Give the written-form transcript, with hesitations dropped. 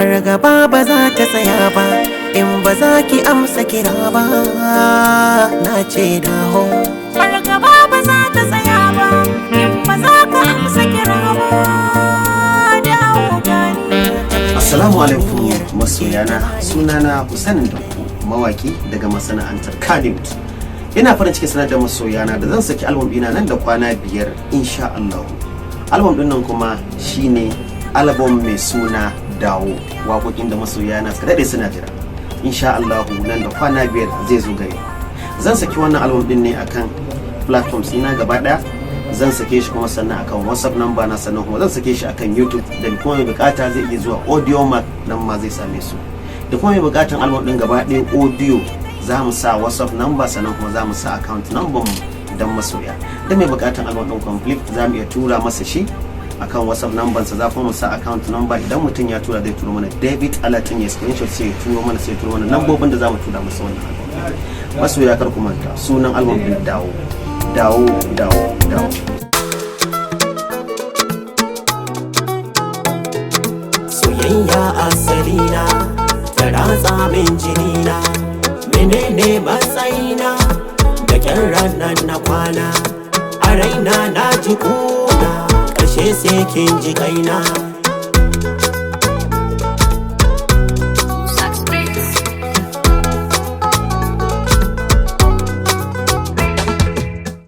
Fargaba ba za ta tsaya ba in ba za ki amsa kira ba, na ce dawo. Fargaba ba za ta tsaya ba in ba za ka amsa kira ba, dawo gani. Assalamu alaikum masoyana, sunana Hussein Danko, mawaki daga masana'antar Kannywood. Ina farin cikin sanar da masoyana da zan saki album ɗina nan da kwana 5 insha Allah. Album ɗin nan kuma shine album mai suna Dawo, waƙoƙin da masoyana suka daɗe suna jira. Insha Allah nan da kwana 5 zai zo gare. Zan saki wannan album ɗin ne akan platforms ina gaba ɗaya. Zan sake shi kuma sannan akan WhatsApp number na, sannan kuma zan sake shi akan YouTube, da kuma mai bukata zai iya zuwa Audiomack, nan ma zai same su. Da kuma mai bukatan album din gaba ɗaya audio, za mu sa WhatsApp number, sannan kuma za mu sa account number mu dan masoya. Da mai bukatan album din complete, za mu iya tura masa shi akan WhatsApp number sa, za kuma mu sa account number. Idan mutum ya tura, zai turo mana debit alert ya screenshot, sai ya turo mana, sai ya turo mana lambobin da za mu tura masa wannan album. Masoya, kar ku manta, sunan album din Dawo, Dawo, Dawo, Dawo. Soyayya asalina ta ratsa min jinina, menene matsayina? Da kyan ranar na kwana a raina na ji kuna, ƙarshe sai kin ji kaina.